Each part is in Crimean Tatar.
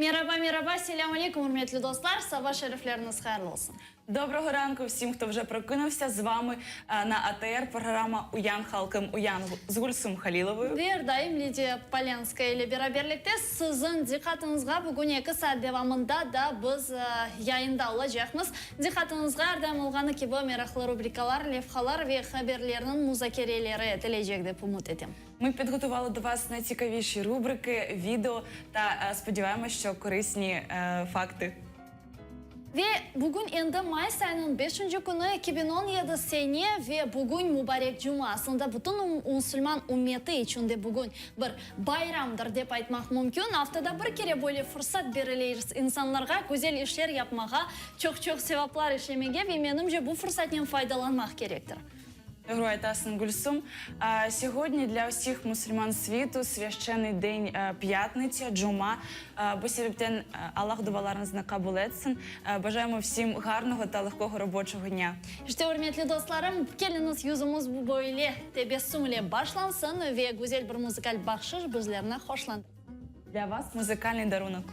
Meraba, meraba, selâm aleyküm, ürmetli dostlar, saba şerifleriñiz hayırlı olsun. Доброго ранку всім, хто вже прокинувся. З вами е, на АТР програма Уян Халкым Уян з Гульсум Халіловою. Ve er daim Lidiya Polânskaya ile beraberlikte siziñ diqqatıñızğa bugün eki saat devamında da biz yayında olacaqmız. Diqqatıñızğa er daim olğanı kibi meraqlı rubrikalar, levhalar ve haberlerniñ muzakereleri etilecek dep ümüt etem. Ми підготували до вас найцікавіші рубрики, відео та е, сподіваємось, що корисні е, факти. Ve bugün endi mayıs ayınıñ beşinci künü, 2017 sene ve bugün mubarek cuma. Aslında bütün musulman ümmeti içün de bugün bir bayramdır dep aytmaq mümkün. Aftada bir kere böyle fırsat berile insanlarğa güzel işler yapmağa, çoq-çoq sevaplar işlemege ve menimce bu fırsatnen faydalanmaq kerektir. Doğru aytasıñ, Гульсум. Сьогодні для всіх мусульман світу священний день е, п'ятниця, джума. Е, Bu sebepten е, Allah dualarıñıznı qabul etsin. Бажаємо всім гарного та легкого робочого дня. İşte, ürmetli dostlarım, keliñiz yüzümiz böyle tebessüm ile başlansın ve güzel bir muzıkal bahşış bizlerni hoşlandırsın. Для вас музыкальный дарунок.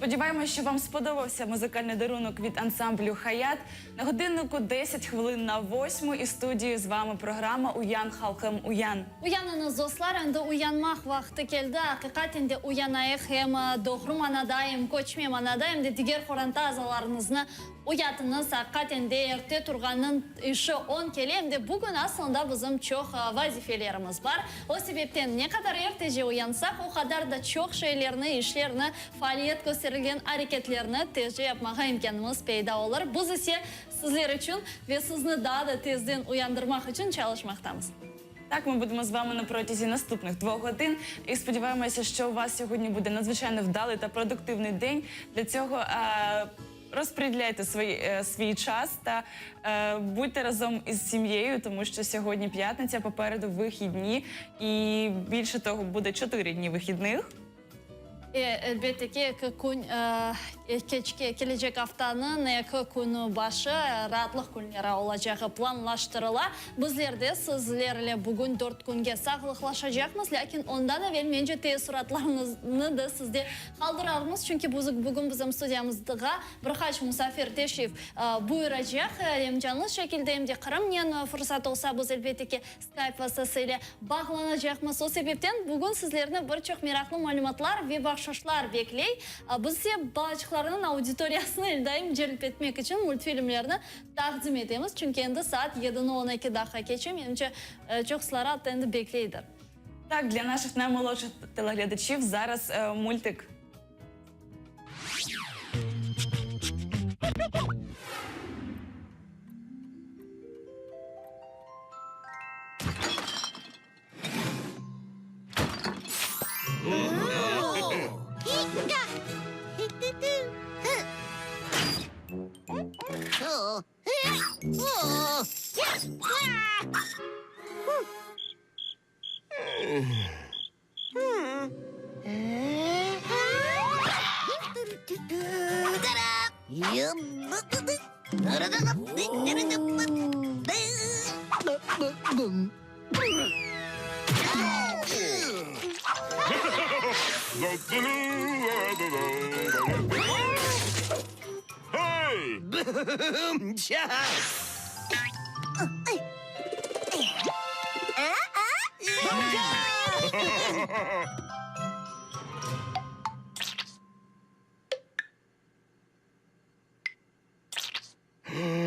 Сподіваємось, що вам сподобався музикальний дарунок від ансамблю Хаят. На годиннику 10 хвилин на восьму і студії з вами програма Уян Халкым Уян. Uyanıñız, dostlar, endi uyanmaq vaqtı keldi. Aqiqaten de uyanayıq, em doğru manada, em köçme manada, em de diger qoranta azalarıñıznı uyatıñız. Aqiqaten de erte turğannıñ işi oñ kele, em de bugün aslında bizim çoq vazifelerimiz bar. O sebepten ne qadar ertece uyansaq, o qadar da çoq şeylerni, işlerni, faaliyet kösterilgen areketlerni tezce yapmağa imkânımız peyda olur. Biz ise sizler içün ve sizni daa da tezden uyandırmaq içün çalışmaqtamız. Так, ми будемо з вами на протязі наступних двох годин і сподіваємося, що у вас сьогодні буде надзвичайно вдалий та продуктивний день. Для цього е, розподіляйте свій, е, свій час та е, будьте разом із сім'єю, тому що сьогодні п'ятниця, попереду вихідні, і більше того, буде чотири дні вихідних. E, elbette ki, eki kün, keçke, kelecek aftanıñ eki künü başı raatlıq künleri olacağı planlaştırıla. Bizler de sizlerle bugün dört künge sağlıqlaşacaqmız, lâkin ondan evel, mence, teessuratlarıñıznı da sizde qaldırarmız, çünki bugün bizim studiyamızğa bir qaç musafir teşrif buyuracaq, em canlı şekilde, em de Qırımnen fırsat olsa, biz, elbette ki, Skype vastası ile bağlanacaqmız. O sebepten bugün sizlerni bir çoq meraqlı malümatlar ve bahşışlar bekley. Biz ise balaçıqlarnıñ auditoriyasını eldaim celp etmek içün multfilmlerni taqdim etemiz. Çünki endi saat yedini 12 daqqa keçe, menimce, çoqusıları atta endi bekleydir. Так, для наших наймолодших телеглядачів зараз е, мультик. Hey!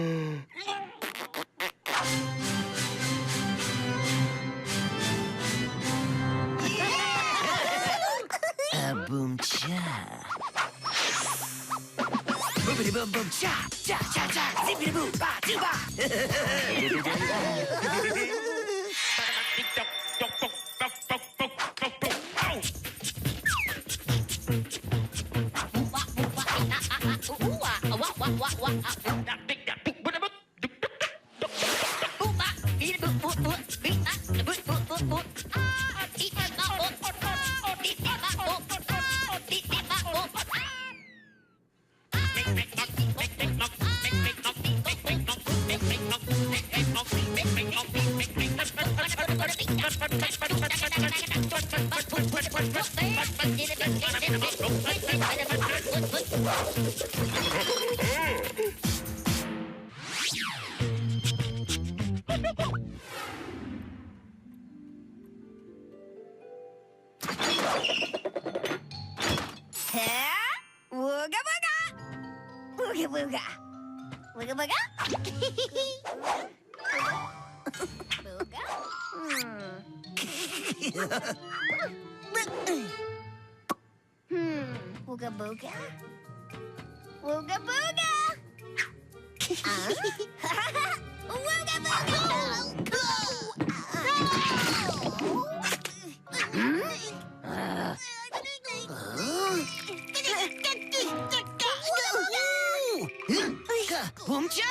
Bum-ça. Bum-bum-bum-cha, cha-cha-cha, zippity-boo, ba-doo-ba. Bumca! Bumca!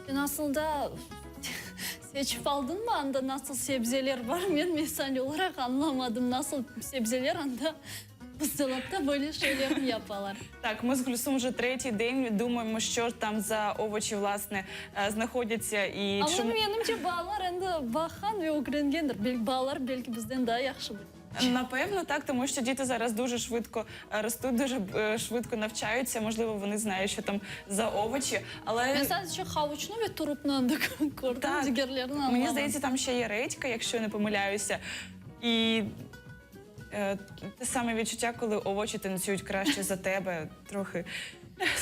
Sen aslında seçip aldıñmı anda nasıl sebzeler bar? Men mesal olaraq añlamadım, nasıl sebzeler anda buzdolapta böyle şeylerni yapalar. Так, ми з Гульсум вже третій день думаємо, що ж там за овочі власне е, знаходяться і Amma чому menimce balalar endi baqqan ve ögrengendir. Belki balalar belki bizden daa yahşı bilir. Напевно, так, тому що діти зараз дуже швидко е, ростуть, дуже е, швидко навчаються. Можливо, вони знають, що там за овочі, але Men sadece havuçnı ve turupnı anda kördim, Так. digerlerini мені añlamadım. здається, там ще є редька, якщо я не помиляюся. І е, те саме відчуття, коли овочі танцюють краще за тебе, трохи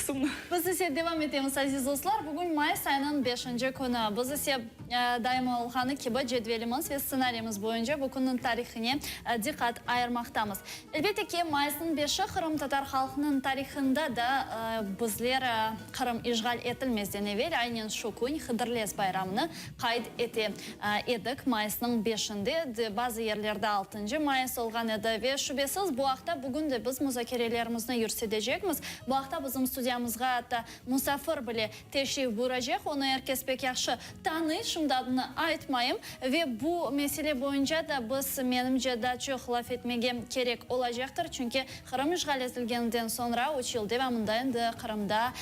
сумно. Biz ise devam etemiz, aziz dostlar. Bugün mayıs ayınıñ beşinci künü. Biz ise daima olğanı kibi cedvelimiz ve stsenariyimiz boyunca bu künniñ tarihine diqqat ayırmaqtamız. Elbette ki, mayısnıñ beşi qırımtatar halqınıñ tarihında da bizler Qırım işğal etilmezden evel aynen şu kün Hıdırlez bayramını qayd ete edik. Mayısnıñ beşinde, bazı yerlerde altıncı mayıs olğan edi ve şübesiz bu aqta bugün de biz muzakerelerimizni yürsetecekmiz. Bu aqta bizim studiyamızğa atta musafir bile teşrif buyuracaq. Onı er kes pek yahşı tanıy, şimdi adını aytmayım. Ve bu mesele boyunca da biz, menimce, daa çoq laf etmege kerek olacaqtır, çünki Qırım işğal etilgeninden soñra üç yıl devamında endi Qırımda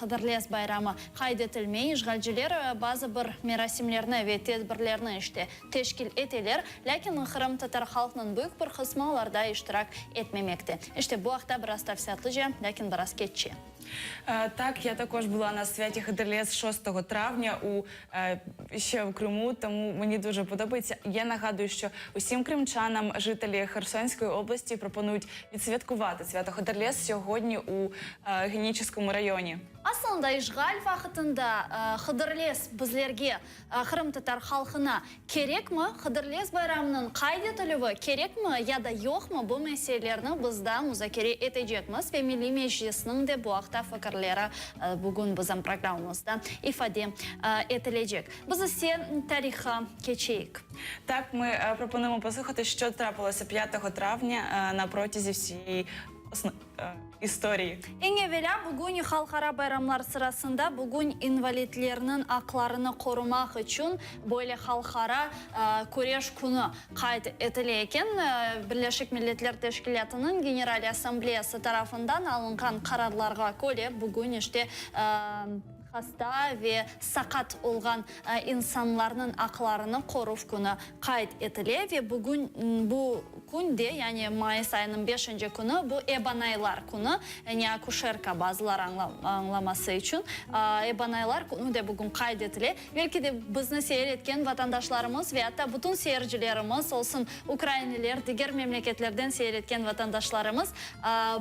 Hıdırlez bayramı qayd etilmey. İşğalciler bazı bir merasimlerni ve tedbirlerni işte teşkil eteler, lâkin qırımtatar halqınıñ büyük bir. qısmı olarda iştirak etmemekte. İşte, bu aqta biraz tafsilâtlıca, lâkin biraz keççe. Так, я також була на святі Хыдырлез 6 травня у ще в Криму, тому мені дуже подобається. Я нагадую, що усім кримчанам жителі Херсонської області пропонують відсвяткувати свято Хыдырлез сьогодні у Генічеському районі. Aslında işğal vaqtında Hıdırlez bizlerge, qırımtatar halqına kerekmi? Hıdırlez bayramınıñ qayd etilüvi kerekmi ya da yoqmı? Bu meselelerni biz daa muzakere etecekmiz ve Milliy Meclisniñ de bu aqta fikirleri bugün bizim programmamızda ifade etilecek. Biz ise tarihqa keçeyik. Так, ми пропонуємо послухати, що трапилося 5 травня на протязі всієї історії. Eñ evelâ, bugün halqara bayramlar sırasında bugün invalidlerniñ aqlarını qorumaq içün böyle halqara küreş künü qayd etile eken. Birleşik Milletler Teşkilâtınıñ General Assambleyası tarafından alınğan qararlarğa köre, bugün işte hasta ve saqat olğan insanlarnıñ aqlarını qoruv künü qayd etile ve bugün bu kün de, yani mayıs ayınıñ beşinci künü, bu ebanaylar künü, yani akuşerka bazıları añlaması içün, ebanaylar künü de bugün qayd etile. Belki de bizni seyir etken vatandaşlarımız ve atta bütün seyircilerimiz, olsun ukrainliler, diger memleketlerden seyir etken vatandaşlarımız,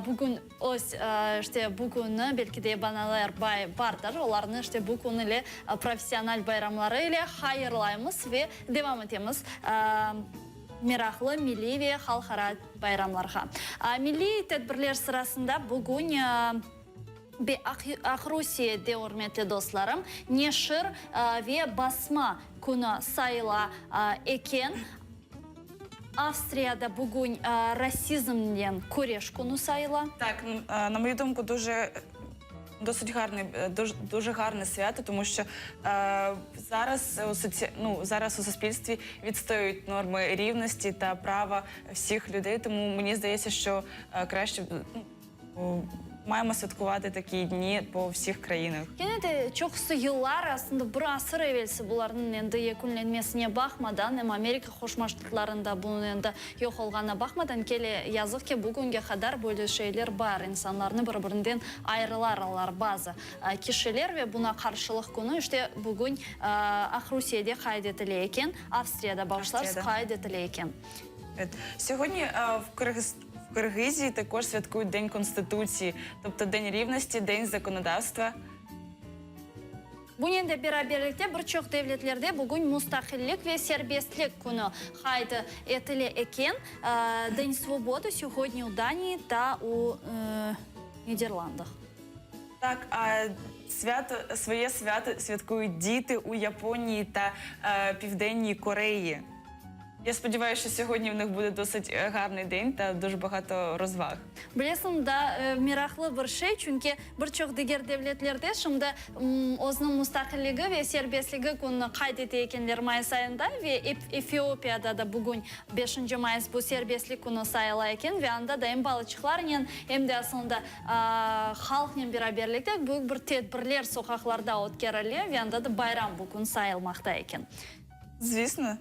bugün Öz, işte, bu künni, belki de banalar bardır, olarnı, işte, bu kün ile, professional bayramları ile hayırlaymız ve devam etemiz meraqlı milliy ve halqara bayramlarğa. Milliy tedbirler sırasında bugün Aqrusiyede, ürmetli dostlarım, neşir ve basma künü sayıla eken. Avstriyada bugün rasizmnen küreş künü sayıla. Так, на мою думку, дуже досить гарний, дуже, дуже гарне свято, тому що е, зараз у соці... ну, зараз у суспільстві відстоюють норми рівності та права всіх людей. Тому мені здається, що е, краще б, ну, маємо святкувати такі дні по всіх країнах. Kene de çoqusı yıllar, aslında bir asır evelsi bularnıñ endi yekünlenmesine baqmadan, em Amerika Qoşma Ştatlarında bunıñ endi yoq olğanına baqmadan, kele, yazıq ki, bugünge qadar böyle şeyler bar, insanlarnı bir-birinden ayırılarlar bazı kişiler ve buna qarşılıq künü işte bugün Aqrusiyede qayd etile eken, Avstriyada, bağışlarsız, qayd etile eken. Evet. Сьогодні в Киргиз... в Киргизії також святкують День Конституції, тобто День рівності, День законодавства. Bunen de beraberlikte bir çoq devletlerde bugün Mustaqillik ve serbestlik künü qayd etile eken. День свободы сьогодні у Данії та у Нідерландах. Так, а свято своє свято святкують діти у Японії та е, Південній Кореї. Я сподіваюся, що сьогодні в них буде досить е, гарний день та дуже багато розваг. Bilesiñ, da meraqlı bir şey, çünki bir çoq diger devletlerde şimdi özüniñ mustaqilligi ve serbestligi kününi qayd ete ekenler mayıs ayında ve Efiopiyada da bugün beşinci mayıs bu serbestlik künü sayıla eken ve anda da em balıçıqlarnen, em de aslında halqnen beraberlikte büyük bir tedbirler soqaqlarda ötkerile ve anda da bayram bu kün sayılmaqta eken. Звісно.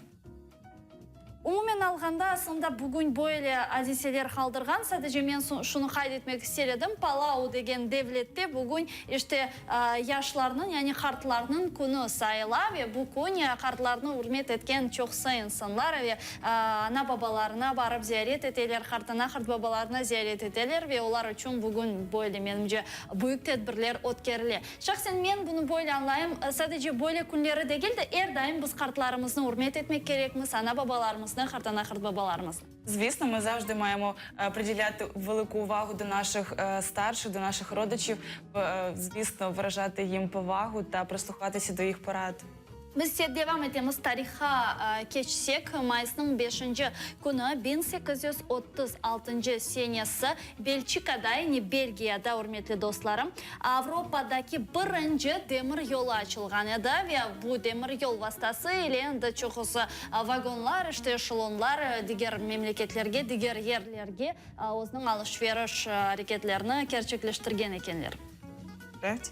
Umumen alğanda, aslında bugün böyle adiseler qaldırğan, sadece men şunı qayd etmek ister edim, Palau degen devlette bugün işte yaşlarnıñ, yani qartlarnıñ künü sayıla ve bu kün qartlarnı ürmet etken çoqusı insanlar ve ana-babalarına barıp ziyaret eteler, qartana-qartbabalarına ziyaret eteler ve olar içün bugün böyle, menimce, büyük tedbirler ötkerile. Şahsen men bunı böyle añlayım, sadece böyle künleri degil de, er daim biz qartlarımıznı ürmet etmek kerekmiz, ana-babalarımıznı, qartana-qartbabalarımıznı. Звісно, ми завжди маємо е, приділяти велику увагу до наших е, старших, до наших родичів, е, звісно, виражати їм повагу та прислухатися до їх порад. Biz ise devam etemiz, tarihqa keçsek, mayısnıñ beşinci künü 1836 senesi Belçikada, yani Belgiyada, ürmetli dostlarım, Avropadaki birinci demir yolu açılğan edi ve bu demir yol vastası ile endi çoqusı vagonlar, işte eşelonlar diger memleketlerge, diger yerlerge özüniñ alış-veriş areketlerini kerçekleştirgen ekenler. Правда?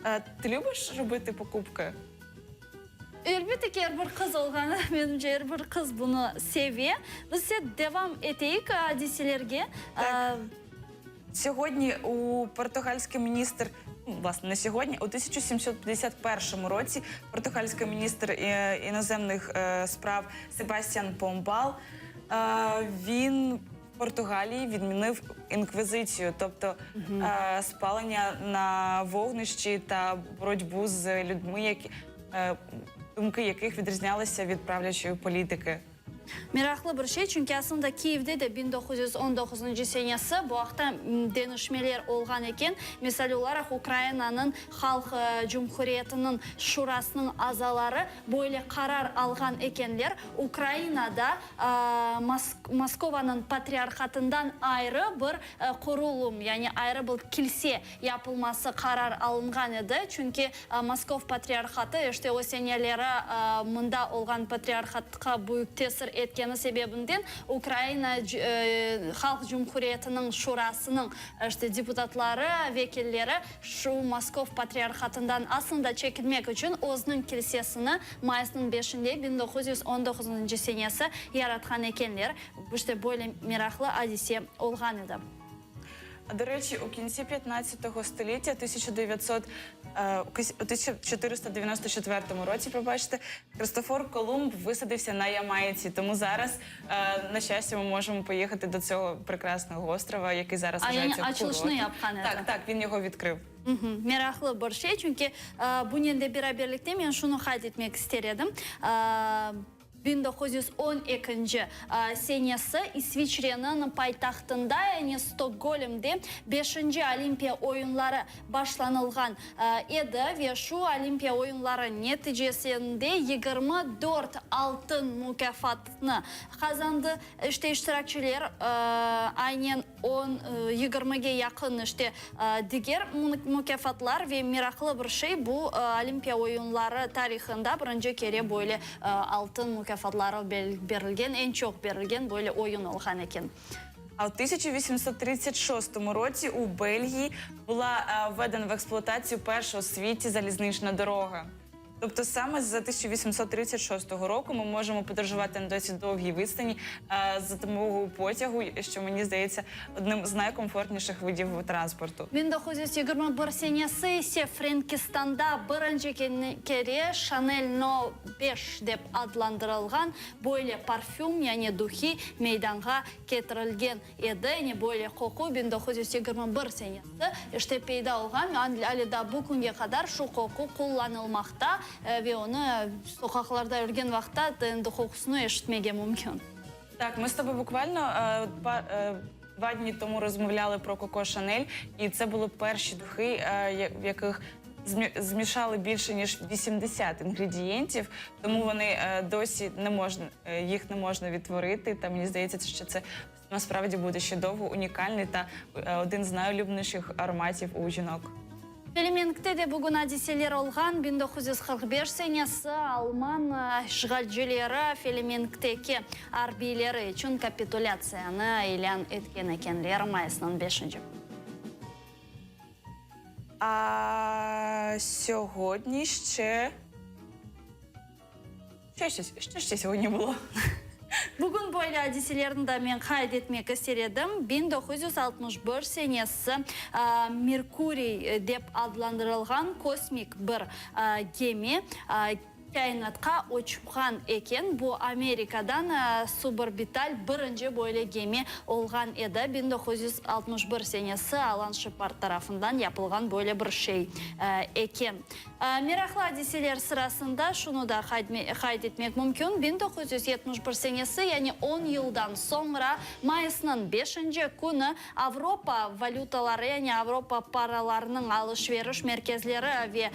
Е, Ти любиш робити покупки? Elbette ki, er bir qız olğanı, menimce, er bir qız bunı seve. Biz ise devam eteyik adiselerge. Так. Сьогодні у португальський міністр, ну, власне, не сьогодні, у 1751 році португальський міністр е, іноземних е, справ Себастьян Помбал е, він в Португалії відмінив інквізицію, тобто е, спалення на вогнищі та боротьбу з людьми, які е, думки яких відрізнялися від правлячої політики. Meraqlı bir şey, çünki aslında Kiyevde de 1919 senesi bu aqta deñişmeler olğan eken. Misal olaraq, Ukrainanıñ Halq Cumhuriyetiniñ Şurasınıñ azaları böyle qarar alğan ekenler, Ukrainada Moskovanıñ patriarhatından ayrı bir qurulum, yani ayrı bir kilse yapılması qarar alınğan edi, çünki Moskov patriarhatı, işte, o seneleri mında olğan patriarhatqa büyük tesir etkeni sebebinden Ukraina Halq Cumhuriyetiniñ Şurasınıñ, işte, deputatları, vekilleri şu Moskov patriarhatından aslında çekilmek içün özüniñ kilsesini mayısnıñ beşinde 1919 senesi yaratqan ekenler. İşte, böyle meraqlı adise olğan edi. До речі, у кінці 15 століття, 1900, е, у 1494 році, пробачте, Христофор Колумб висадився на Ямайці. Тому зараз, е, на щастя, ми можемо поїхати до цього прекрасного острова, який зараз А, вважається yani açılışını курортом. yapqan edi. Так, так, він його відкрив. Meraqlı bir şey, çünki bunen de beraberlikte men şunı qayd etmek ister edim, 1912 senesi İsviçreniñ paytahtında, yani Stokgolmde beşinci Olimpiya oyunları başlanılğan edi ve şu Olimpiya oyunları neticesinde 24 altın mukâfatnı qazandı. İşte, iştirakçiler, aynen on, yigirmige yaqın, işte, diger mukâfatlar ve meraqlı bir şey, bu Olimpiya oyunları tarihında birinci kere böyle altın mukâfatları berilgen, eñ çoq berilgen böyle oyun olğan eken. А в 1836 році у Бельгії була е, введена в експлуатацію перша у світі залізнична дорога. Тобто саме з 1836 року ми можемо подорожувати на досить довгій відстані е, за допомогою потягу, що мені здається одним з найкомфортніших видів транспорту. 1921 senesi ise Frenkistanda birinci kere Chanel No. 5 dep adlandırılğan böyle parfüm, yani duhi meydanğa ketirilgen edi. Yani böyle qoqu 1921 senesi işte peyda olğan, ale daa bu künge qadar şu qoqu qullanılmaqta ve onı soqaqlarda yürgen vaqıtta endi qoqusını eşitmege mümkün. Так, ми з тобою буквально е, два, е, два дні тому розмовляли про Коко Шанель, і це були перші духи, е, я- в яких змі- змішали більше ніж 80 інгредієнтів, тому вони е, досі не можна е, їх не можна відтворити. Та мені здається, що це насправді буде ще довго унікальний та е, один з найулюбленіших ароматів у жінок. Felemenkte de bugün adiseler olğan, 1945 senesi alman işğalcileri Felemenkteki arbiyleri içün kapitulâtsiyanı ilân etken ekenler, mayısnıñ beşinci. А сьогодні ще. Що ще, що ще сьогодні було? Bugün böyle adiselerni de men qayd etmek ister edim, 1961 senesi Merkuriy dep adlandırılğan kosmik bir gemi kâinatqa uçqan eken. Bu Amerikadan suborbital birinci böyle gemi olğan edi. 1961 senesi Alan Şepard tarafından yapılğan böyle bir şey eken. Meraqlı adiseler sırasında şunı da qayd etmek mümkün, 1971 senesi, yani on yıldan soñra, mayısnıñ beşinci künü Avropa valütaları, yani Avropa paralarınıñ alış-veriş merkezleri ve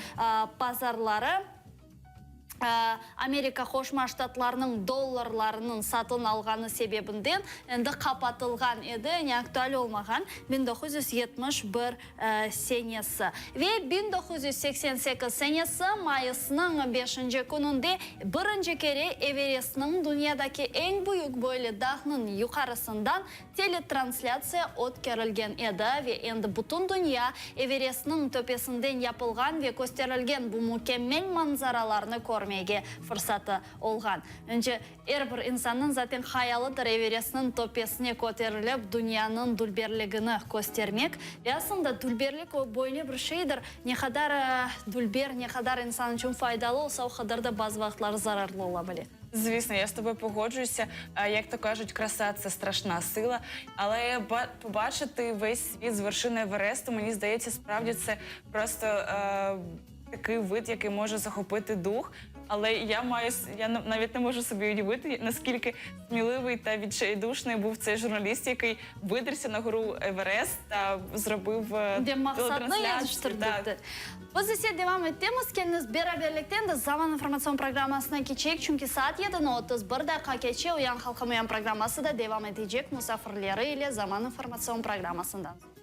pazarları, Amerika Qoşma Ştatlarınıñ dollarlarınıñ satın alğanı sebebinden endi qapatılğan edi, yani aktual olmağan 1971 senesi. Ve 1988 senesi mayısnıñ beşinci kününde birinci kere Everestniñ, dünyadaki eñ büyük böyle dağnıñ yuqarısından teletranslâtsiya ötkerilgen edi ve endi bütün dünya Everestniñ töpesinden yapılğan ve kösterilgen bu mükemmel manzaralarnı körmege. körmege fırsatı olğan. Önce er bir insannıñ zaten hayalıdır Everestniñ töpesine köterilip dünyanıñ dülberligini köstermek. Ve aslında dülberlik o böyle bir şeydir, ne qadar dülber, ne qadar insan içün faydalı olsa, o qadar da bazı vaqıtları zararlı ola bile. Звісно, я з тобою погоджуюся. Як то кажуть, краса це страшна сила. Але побачити весь світ з вершини Евересту, мені здається, справді це просто е, такий вид, який може захопити дух. Але я маю я навіть не можу собі уявити, наскільки сміливий та відчайдушний був цей журналіст, який видерся на гору Еверест та зробив е, De maqsadnı телетрансляцію. yetiştirdi. Biz ise devam etemiz. Keliñiz beraberlikten de Zaman informatsion programmasına keçeyik, çünki saat yedini 31 daqqa keçe, Uyan halqım uyan programması da devam etecek musafirleri ile Zaman informatsion programmasından soñ.